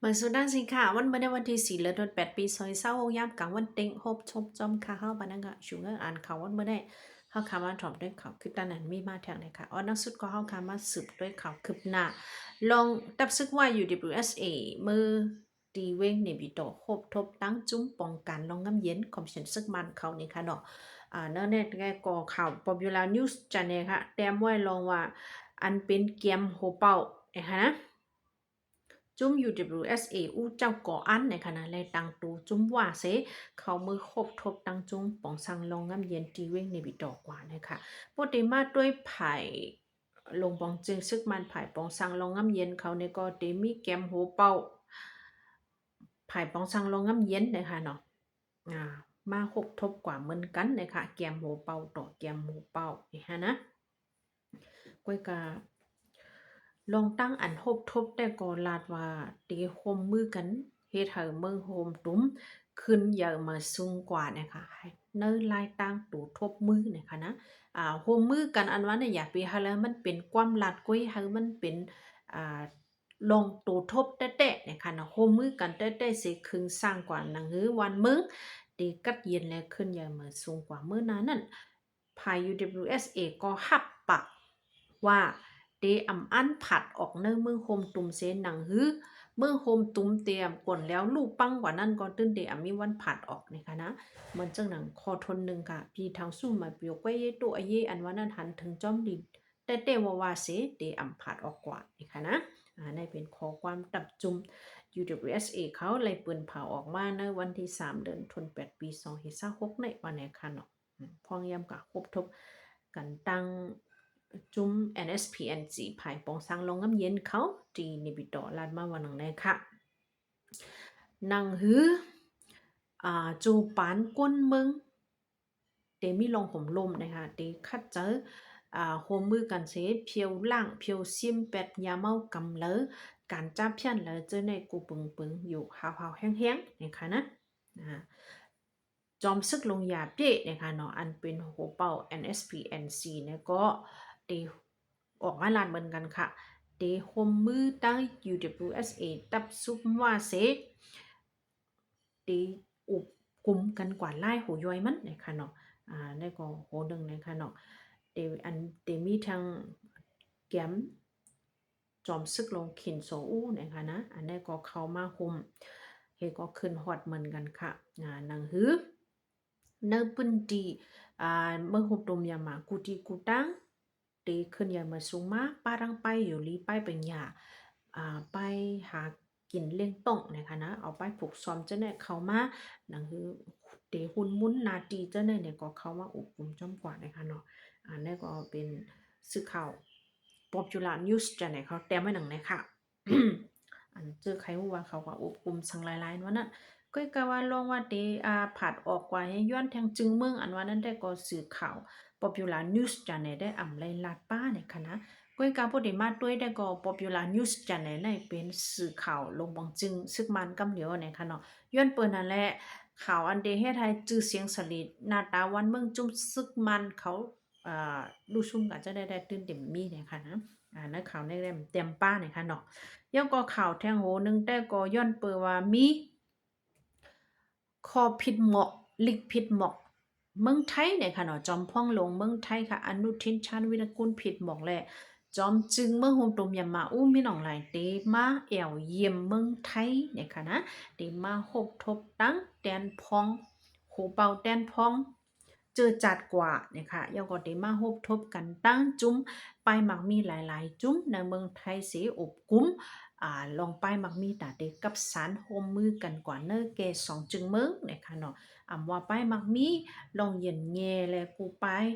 ເປີດສູ່ດັງສິນຄ້າ ວັນມື້ໃນວັນທີສີ່ ເດືອນແປດ ປີສອງພັນຊາວຫົກ ຍາມກາງວັນເຕັງ ພົບຊົມຈອມຂ່າວເຮົາ ປານນັ້ນກະ ຊຸເງິນອ່ານຂ່າວວັນມື້ໃນ ເຮົາຄາມາຖອມດ້ວຍຂ່າວຄລິບຕານນັ້ນມີມາແທງໃນຂ່າວ ອັນດັບສຸດກໍເຮົາຄາມາສືບດ້ວຍຂ່າວຄືບໜ້າ ລອງ ທັບຊຶກວ່າ UWSA ມື້ ທີ່ເວງເນປິໂຕ ພົບທົບຕັ້ງຈຸ້ມປ້ອງກັນໂລງງາມເຢັນ ຄອມມິວນິດຊຶກມັນເຂົານີ້ຄ່ະເນາະ. ອາ ໃນແນວກໍຂ່າວ Popular News Channel ຄ່ະ ແຕ້ມໄວ້ລອງວ່າ ອັນເປັນແກມໂຮເປົາ ເອ ຫັ້ນນະ ຈຸ້ມ UWSA ອູ້ເຈົ້າກໍອັນ ໃນຂະນະ ແລະ ຕັ້ງໂຕຈຸ້ມວ່າເຊ ເຂົ້າມືພົບທົບຕັ້ງຈຸ້ມປ້ອງກັນໂລງງາມເຢັນ ທີ່ເວງເນປິໂຕກວ່າ ນະຄະ. ບໍ່ໄດ້ມາດ້ວຍພາຍ ໂລງປອງເຈັງຊຶກມັນ ພາຍປ້ອງກັນໂລງງາມເຢັນເຂົານີ້ກໍໄດ້ມີແກມໂຮເປົາ ພາຍປ້ອງກັນໂລງງາມເຢັນນະຄະເນາະ ອາ ມາພົບທົບກວ່າເໝືອນກັນນະຄະ ແກມໂຮເປົາຕໍ່ແກມໂຮເປົານີ້ຫັ້ນນະ. ກ້ອຍກະລອງຕັ້ງອັນພົບທົບແຕ່ກໍລາດວ່າໄດ້ຮ່ວມມືກັນເຮັດໃຫ້ເມືອງໂຮມຕຸມຂຶ້ນໃຫຍ່ມາສູງກວ່ານະຄະ ໃນລາຍຕັ້ງໂຕທົບມືນະຄະນະ. ອາ ຮ່ວມມືກັນອັນວ່ານີ້ ຢ່າໄປເຮັດໃຫ້ມັນເປັນຄວາມລັດ ກ້ອຍໃຫ້ມັນເປັນ ອາ ລອງໂຕທົບແທ້ໆ ນະຄະເນາະ ຮ່ວມມືກັນແທ້ໆ ເສ ຄຶງສ້າງກວ່າ ໜັງຮືບ້ານເມືອງໄດ້ກັດເຢັນ ແລະ ຂຶ້ນໃຫຍ່ມາສູງກວ່າເມື່ອໜ້ານັ້ນ. ພາຍ UWSA ກໍຮັບປາກວ່າ ເຕອຳອັນຜາດອອກໃນເມືອງໂຮມຕຸມເສ ໜັງຮືເມືອງໂຮມຕຸມເຕອຳກວນແລ້ວ ລູກປັງກວ່ານັ້ນກໍຕື່ນເຕອຳມີວັນຜາດອອກ ນະຄະນະ. ເໝືອນຈັ່ງໜັງ ຂໍທົນໜຶ່ງກະ ພີທາງສຸມມາປິວ ແກວເຢໂຕອະເຢ ອັນວ່ານັ້ນ ຫັນເຖິງຈອມດີ ແຕ່ແຕ່ວ່າວ່າເສ ເຕອຳຜາດອອກກວ່າ ນະຄະນະ. ອາ ໃນເປັນຂໍ້ຄວາມຕັບຈຸມ UWSA ເຂົາໄດ້ເປີດເຜີຍອອກມາໃນວັນທີສາມ ເດືອນແປດ ປີສອງພັນຊາວຫົກ ໃນວັນນີ້ຄ່ະເນາະ. ອາ ພ້ອມຍາມກະພົບທົບກັນຕັ້ງຈຸ້ມ NSPNC ພາຍປ້ອງກັນໂລງງາມເຢັນເຂົາ ທີ່ເນປິໂຕ ລາດມາວ່າໜັງໃນຄ່ະ ໜັງຮື ອາ ໂຈປານ ກົນເມືອງ ເຕມີລອງໂຫມລົມນະຄະ ເຕຂັດໃຈ ອາ ຮ່ວມມືກັນເສ ພຽວລ້າງ ພຽວຊິມແປດ ຢາເມົາກຳເລີ ການຈັບພຽນເລີ ເຈົ້າໃນກູປຶງປຶງຢູ່ ຫາວໆ ແຮງໆ ນະຄະນະ. ອາ ຈອມຊຶກລົງຢາເປ້ ນະຄະເນາະ ອັນເປັນຫົວເປົາ NSPNC ນະ ກໍເຕອອກມາລາດເໝືອນກັນຄ່ະ ເຕຮ່ວມມືຕັ້ງ UWSA ຕັບຊຸບວ່າເສ ເຕອຸບກຸມກັນກວ່າຫຼາຍໂຫຍ່ອຍມັນ ນະຄະເນາະ. ອາ ໃນກໍໂຫໜຶ່ງ ນະຄະເນາະ ເຕ ອັນເຕມີທັງແກມ ຈອມຊຶກລົງຂີນໂຊອູ ນະຄະນະ ອັນໃດກໍເຂົ້າມາໂຮມ ເຮັດກໍຂຶ້ນຮອດເໝືອນກັນຄ່ະ. ອາ ໜັງຮືໃນພື້ນທີ່ ອາ ເມືອງໂຮມຕຸມຢາມາ ກູຕີກູຕາງ ເຕຂຶ້ນໃຫຍ່ມາສູງມາ ປາທາງໄປຢູ່ລີ ໄປປັນຍາ ອາ ໄປຫາກິນລ້ຽງຕ້ອງ ນະຄະນະ ເອົາໄປຜູກຊ້ອມ ເຈົ້າໃນເຂົ້າມາ ໜັງຮືເຕຫຸນໝູນໜ້າທີ່ ເຈົ້າໃນນີ້ກໍເຂົ້າມາອົບກຸມຈ້ອມກວ່າ ນະຄະເນາະ. ອັນນີ້ກໍເປັນສື່ຂ່າວ Popular News Channel ເຂົາແຕ້ມໄວ້ໜັງໃນຄ່ະ ອັນເຈີໃຄຮູ້ວ່າເຂົາກໍອົບກຸມສັງຫຼາຍໆ ວ່ານັ້ນ ກໍກະວ່າລອງວ່າເຕ ອາ ຜາດອອກກວ່າ ຍ້ອນແທງຈຶງເມືອງ ອັນວ່ານັ້ນ ແຕ່ກໍສື່ຂ່າວ Popular News Channel ໄດ້ອຳໄລ່ລາດປ້າ ນະຄະນະ. ກ້ອຍກະບໍ່ໄດ້ມາດ້ວຍ ແຕ່ກໍ Popular News Channel ໃນເປັນສື່ຂ່າວລົງບັງຈຶງຊຶກມັນກຳດຽວ ນະຄະເນາະ. ຍ້ອນເປີນນັ້ນແຫຼະ ຂ່າວອັນເດເຮັດໃຫ້ຊື່ສຽງສະຫຼີໜ້າຕາວັນເມືອງຈຸ້ມຊຶກມັນເຂົາ ອາ ດູຊຸມກັນ ຈະໄດ້ ໄດ້ຕື່ນເຕັມມີ ນະຄະນະ. ອາ ໃນຂ່າວໃນແຕ້ມປ້າ ນະຄະເນາະ. ແລ້ວກໍຂ່າວແທງໂຫໜຶ່ງ ແຕ່ກໍຍ້ອນເປີວ່າມີຂໍ້ຜິດໝອກ ລິກຜິດໝອກເມືອງໄທ ນະຄະເນາະ. ຈອມພອງຫຼວງເມືອງໄທຄ່ະ ອະນຸທິນ ຊານວິຣະກຸນ ຜິດໝອກ ແລະ ຈອມຈຶງເມືອງໂຮມຕຸມຢາມາ ອູ້ ມິນອອງລາຍ ເຕມາແອວຢ້ຽມເມືອງໄທ ນະຄະນະ ເຕມາພົບທົບຕັ້ງແຕນພອງ ໂຄເປົາແຕນພອງ ເຈີຈາດກວ່າ ນະຄະ. ແລ້ວກໍໄດ້ມາພົບທົບກັນຕັ້ງຈຸ້ມປ້າຍໝາກມີຫຼາຍໆຈຸ້ມໃນເມືອງໄທເສ ອົບກຸມ ອາ ລອງປ້າຍໝາກມີ ຕາເຕກັບສານຮ່ວມມືກັນກວ່າເນີ ແກ່ສອງຈຶງເມືອງ ນະຄະເນາະ. ອຳວ່າປ້າຍໝາກມີ ລອງເຢັນແງ່ ແລະ ກູປ້າຍ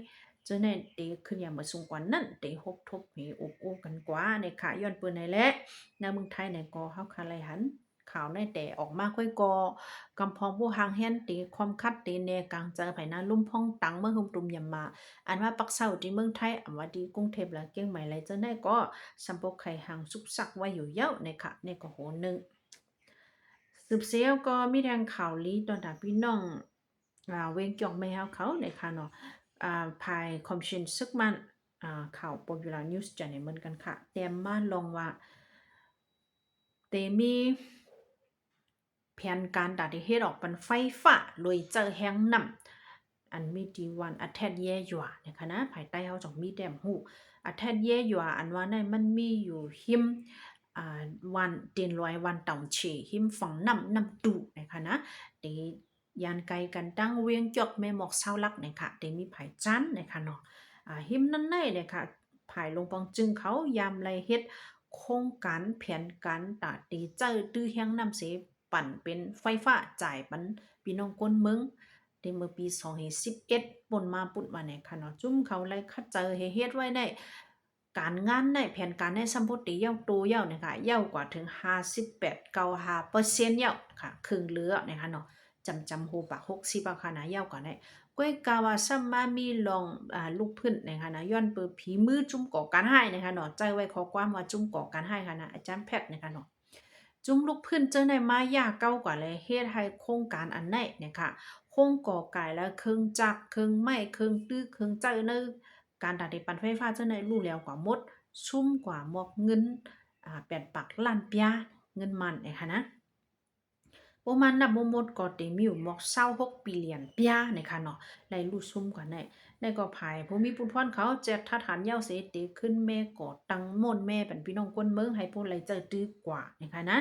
ເຈົ້າໃນເຕຂຶ້ນຢ່າງມາສູງກວ່ານັ້ນ ໄດ້ພົບທົບໃຫ້ອົບໂອ້ກັນກວ່າ ນະຄະ. ຍ້ອນເປີນໃນແລະ ໃນເມືອງໄທໃນກໍເຮົາຄະໄລຫັນ ຂ່າວໃນແຕ່ອອກມາ ຂ້ອຍກໍກຳພອງຜູ້ຫ່າງແຮນ ເຕຄວາມຄັດເຕແນກາງໃຈ ພາຍໃນລຸ່ມພອງຕັງເມືອງໂຮມຕຸມຢາມາ ອັນວ່າປັກເຊົາທີ່ເມືອງໄທ ອຳວ່າທີ່ກຸງເທບ ແລະ ກຽງໃໝ ແລະ ເຈົ້າໃນກໍສຳປົກໄຂຫາງສຸກສັກໄວ້ຢູ່ເຍົາະ ນະຄະ. ນີ້ກໍໂຫໜຶ່ງ ສືບເຊວກໍມີແຕ່ຂ່າວດີຕໍ່ໜ້າພີ່ນ້ອງ ອາ ເວງກຽງໃໝເຮົາເຂົາ ນະຄະເນາະ. ອາ ພາຍຄອມຊິນຊຶກມັນ ອາ ຂ່າວ Popular News Channel ເໝືອນກັນຄ່ະ ແຕ້ມມາລອງວ່າ ເຕມີ ນການຕາທີ່ເຮັດອອກປັນໄຟຟ້າໂດຍໃຊ້ແຮງນ້ຳ ອັນມີທີ່ວັນອາແທດແຢ້ຢວານະຄະນະ ພາຍໃຕ້ເຮົາຈະມີແຕ້ມຮູບອາແທດແຢ້ຢວາ ອັນວ່ານັ້ນມັນມີຢູ່ຮິມ ອ່າ ວັນ ເຕັນລອຍ ວັນຕາວເຊ ຮິມຝັ່ງນ້ຳ ນ້ຳຕູນະຄະນະ ເຕ ຢ້ານໄກກັນຕັ້ງວຽງຈອກແມ່ໝອກຊາວຫຼັກນະຄະ ເຕມີພາຍຈັນນະຄະເນາະ ອ່າ ຮິມນັ້ນໃນນະຄະ ພາຍຫຼວງປອງຈຶງເຂົາຍາມໄລ່ເຮັດໂຄງການແຜນການຕາເຕໃຊ້ຕື້ແຮງນ້ຳເສ ປັ່ນເປັນໄຟຟ້າຈ່າຍປັນພີ່ນ້ອງຄົນເມືອງ ແຕ່ເມື່ອປີສອງພັນສິບເອັດ ປົນມາປຸ້ນວ່າແນ່ຄະເນາະ ຈຸ້ມເຂົາໄລ່ຂັດໃຈໃຫ້ເຮັດໄວ້ໃນ ການງານໃນແຜນການໃນສຳພຸດຕິເຍົາໂຕເຍົານະຄະ ເຍົາກວ່າເຖິງຫ້າສິບແປດ ເກົ້າຫ້າເປີເຊັນເຍົານະຄະ ເຄິ່ງເຫຼືອນະຄະເນາະ ຈຳ ຈຳໂຮປາກຫົກສິບອາຄານາເຍົາກວ່າໃນ ກ້ວຍກາວ່າຊ້ຳມາມີລອງ ອ່າ ລຸກພື້ນນະຄະນະ ຍ້ອນເປີຜີມືຈຸ້ມກໍ່ການຮ້າຍນະຄະເນາະ ໃຈໄວ້ຂໍ້ຄວາມວ່າຈຸ້ມກໍ່ການຮ້າຍຄະນະ ອາຈານແພັດນະຄະເນາະ ຈຸ້ມລຸກພື້ນເຈີໃນມາຢາເກົ່າກວ່າ ແລະ ເຮັດໃຫ້ໂຄງການອັນໃນນະຄະ ໂຄງກໍ່ກາຍ ແລະ ເຄື່ອງຈັກ ເຄື່ອງໄມ້ ເຄື່ອງຕື້ ເຄື່ອງໃຊ້ໃນການຕາເຕປັ່ນໄຟຟ້າເຈີໃນ ລຸແຫຼວກວ່າໝົດ ຊຸມກວ່າໝອກເງິນ ອ່າ ແປດປາກລ້ານປຽ ເງິນມັນນະຄະນະ ປະມານນັບບໍ່ໝົດກໍເຕັມຢູ່ໝອກຊາວຫົກບີລຽນປຽນະຄະເນາະ ໄລ່ລຸຊຸມກວ່າໃນ ໃນກໍພາຍຜູ້ມີຜູ້ທວນເຂົາແຈກທາດທານເຍົາເສ ເຕຂຶ້ນແມ່ກໍ່ຕັ້ງໂມນແມ່ປັນພີ່ນ້ອງຄົນເມືອງ ໃຫ້ຜູ້ໄລ່ໃຊ້ຕື້ກວ່ານະຄະນະ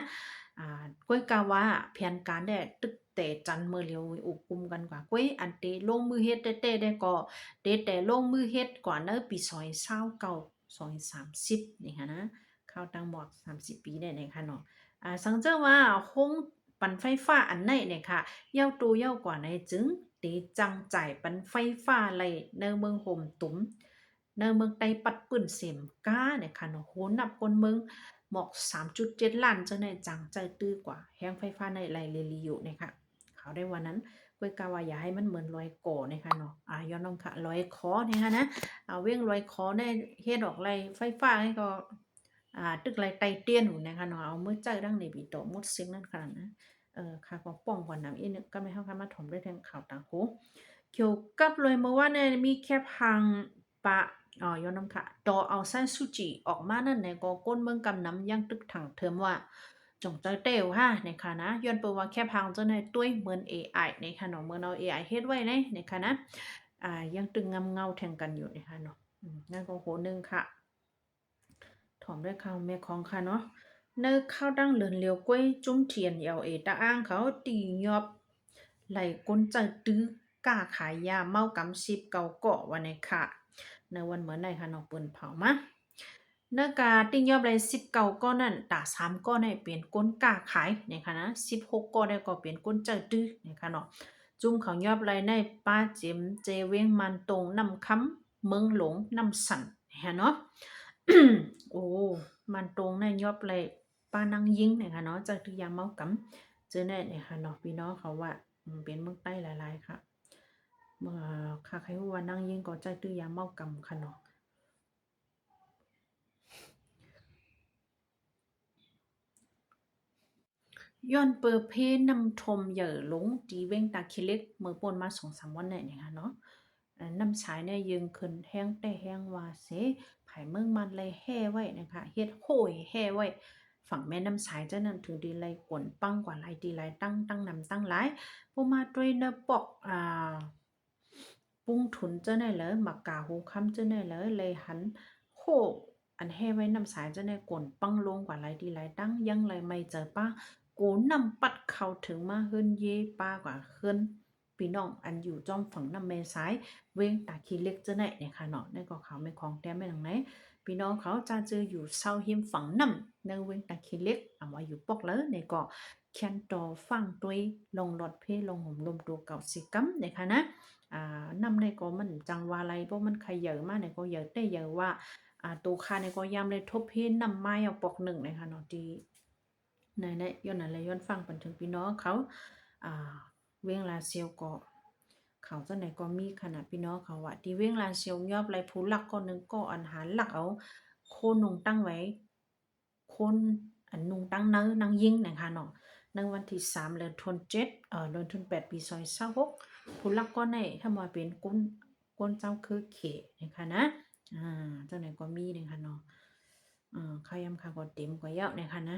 ອ່າ ກ້ວຍກາວ່າແຜນການແດ່ຕຶກແຕ່ຈັນເມີຫຼຽວອຸກຸມກັນກວ່າ ກ້ວຍອັນເຕລົງມືເຮັດແຕ່ໆ ແດ່ກໍເຕແຕ່ລົງມືເຮັດກວ່າໃນປີສອງພັນຊາວເກົ້າ ສອງພັນສາມສິບນີ້ຫັ້ນນະ ຄາວຕັ້ງໝອກສາມສິບປີແດ່ນະຄະເນາະ ອ່າ ສັງເຈີວ່າໂຮງປັ່ນໄຟຟ້າອັນໃນນະຄະ ເຍົາໂຕເຍົາກວ່າໃນ ຈຶ່ງເຕຈັ່ງຈ່າຍປັນໄຟຟ້າໄລ່ໃນເມືອງໂຮມຕຸມ ໃນເມືອງໃຕ້ປັດປືນເສມການະຄະເນາະ ໂຫ ນັບຄົນເມືອງໝອກສາມຈຸດເຈັດລ້ານເຈົ້າໃນ ຈັ່ງໃຊ້ຕື້ກວ່າແຮງໄຟຟ້າໃນໄລ່ເລລີຢູ່ນະຄະ ເຂົາໄດ້ວ່ານັ້ນ ກ້ວຍກາວ່າຢ່າໃຫ້ມັນເໝືອນລອຍກໍນະຄະເນາະ ອ່າ ຍ້ອນນ້ອງຄະ ລອຍຄໍນະຄະນະ ອ່າ ວຽງລອຍຄໍໃນເຮັດອອກໄລ່ໄຟຟ້າໃນກໍ ອ່າ ຕຶກໄລ່ໄຕຕຽນພຸ້ນນະຄະເນາະ ເອົາມືໃຈ້ດັ່ງເນບິໂຕໝົດເສັງນັ້ນຂະໜາດນະ ເອີ ຄະກໍປ້ອງກ່ອນນຳອີກໜຶ່ງ ກໍແມ່ນເຮົາຄະມາຖົມດ້ວຍແທ່ງຂາວຕ່າງໂຄ ກ່ຽວກັບລອຍເມື່ອວານນີ້ມີແຄບຮ່າງ ປະ ເອີ ຍ້ອນນຳຄະ ຕໍ່ເອົາຊາຍຊູຈີອອກມານັ້ນແດ່ ກໍຄົນເມືອງກຳນຳຍັງຕຶກຖັງເທີມວ່າ ຈົ່ງໃຈແຕ້ວຫານະຄະນະ ຍ້ອນເປີວ່າແຄບຮ່າງເຈົ້າໃນຕົວຍເໝືອນເອໄອນະຄະເນາະ ເໝືອນເອົາເອໄອເຮັດໄວ້ໃນນະຄະນະ ອ່າ ຍັງຕຶກງຳເງົາແທ່ງກັນຢູ່ນະຄະເນາະ ອືມ ນັ້ນກໍໂຫໜຶ່ງຄະ ຖອມດ້ວຍຂ່າວແມ່ຂອງຄະເນາະ ໃນຂ່າວຕັ້ງເດີນຫຼຽວກ້ວຍ ຈຸ້ມທີເອັນແອລເອຕະອ້າງເຂົາຕີຍອບ ໄລ່ຄົນໃຈຕື້ ຄ້າຂາຍຢາເມົາກຳສິບເກົ້າກໍວ່າແນ່ຄະ ໃນວັນເມື່ອໃນຄະເນາະ ເປີນເຜົາມາ ໃນການຕີຍອບໄລ່ສິບເກົ້າກໍນັ້ນ ຕາສາມກໍໃນເປັນຄົນຄ້າຂາຍນະຄະນະ ສິບຫົກກໍໃນກໍເປັນຄົນໃຈຕື້ນະຄະເນາະ ຈຸ້ມເຂົາຍອບໄລ່ໃນປ້າເຈັມເຈ ວຽງມານຕົງ ນ້ຳຄຳ ເມືອງຫຼວງ ນ້ຳສັນ ຫັ້ນເນາະ ໂອ້ ມານຕົງໃນຍອບໄລ່ປ້ານາງຍິງນະຄະເນາະ ໃຈຕື້ຢາເມົາກຳ ເຈີໃນນະຄະເນາະ ພີ່ນ້ອງເຂົາວ່າ ເປັນເມືອງໃຕ້ຫຼາຍໆ ຄະ ເມື່ອຂ້າໃຄຮູ້ວ່ານາງຍິງກໍໃຈຕື້ຢາເມົາກຳຄະເນາະ ຍ້ອນເປີເພນ້ຳຖ້ວມໃຫຍ່ລົງທີ່ວຽງຕາຂີ້ເຫຼັກ ເມື່ອປົ້ນມາສອງສາມວັນນີ້ນະຄະເນາະ ນ້ຳສາຍນີ້ເຢິງຂຶ້ນແຮງແຕ່ແຮງວ່າເສ ພາຍເມືອງມັນໄລ່ແຮ່ໄວ້ນະຄະ ເຮັດໂຮ່ແຮ່ໄວ້ ຝັ່ງແມ່ນ້ຳສາຍເຈົ້ານັ້ນ ເຖິງໄດ້ໄລ່ກວນປັງກວ່າຫຼາຍທີ່ຫຼາຍຕັ້ງ ຕັ້ງນຳຕັ້ງຫຼາຍ ພໍມາດ້ວຍເນີປອກ ອ່າ ປຸງທຸນເຈົ້າໃນເລີ ໝາກກາໂຮຄຳເຈົ້າໃນເລີ ໄລ່ຫັນໂຮ່ ອັນແຮ່ໄວ້ນ້ຳສາຍເຈົ້າໃນ ກວນປັງລົງກວ່າຫຼາຍທີ່ຫຼາຍຕັ້ງ ຍັງໄລ່ໄໝ້ເຈີປາ ໂກນ້ຳປັດເຂົ້າເຖິງມາເຮືອນເຢປາກວ່າເຮືອນ ພີ່ນ້ອງອັນຢູ່ຈອມຝັ່ງນ້ຳແມ່ສາຍ ເວງຕາຂີ້ເຫຼັກເຈົ້າໃນນະຄະເນາະ ໃນກໍຂ່າວແມ່ຂອງແຕ້ມແມ່ນຫຍັງໃນ ພີ່ນ້ອງເຂົາຈະຈື່ຢູ່ເຊົາຮິມຝັ່ງນ້ຳ ໃນເວງຕາຂີ້ເຫຼັກ ອຳວ່າຢູ່ປອກເລີ ໃນກໍ ແຄນຕໍ່ຟັງໂດຍລອງລອດເພລອງໂຮມລົມໂຕເກົ່າຊິກຳນະຄະນະ ອ່າ ນ້ຳໃນກໍມັນຈັ່ງວ່າໄລ ເພາະມັນຂະເຫຍີມາໃນກໍເຫຍີແຕ່ເຫຍີວ່າ ອ່າ ໂຕຄາໃນກໍຍາມໄດ້ທົບເພນ້ຳມາຍອອກປອກໜຶ່ງນະຄະເນາະ ທີ່ ໃນ ໃນ ຍ້ອນນັ້ນແລະ ຍ້ອນຟັງປັນເຖິງພີ່ນ້ອງເຂົາ ອ່າ ເວງລາຊຽວກໍ ເຂົາຈັ່ງໃດກໍມີຄະນະ ພີ່ນ້ອງເຂົາວ່າ ທີ່ເວງລາຊຽວຍອບໄລ່ຜູ້ລັກກໍໜຶ່ງກໍ ອັນຫາລັກເອົາໂຄນຸ່ງຕັ້ງໄວ້ ຄົນ ອັນນຸ່ງຕັ້ງໃນນາງຍິງນະຄະເນາະ ໃນວັນທີສາມ ເດືອນເຈັດ ເອີ ເດືອນແປດ ປີສອງພັນຊາວຫົກ ຜູ້ລັກກໍໃນ ຖ້າວ່າເປັນຄົນ ຄົນເຈົ້າຄືເຂນະຄະນະ ອ່າ ຈັ່ງໃດກໍມີນະຄະເນາະ ເອີ ຄາວຍາມຄາກໍເຕັມກວ່າເຍົາະນະຄະນະ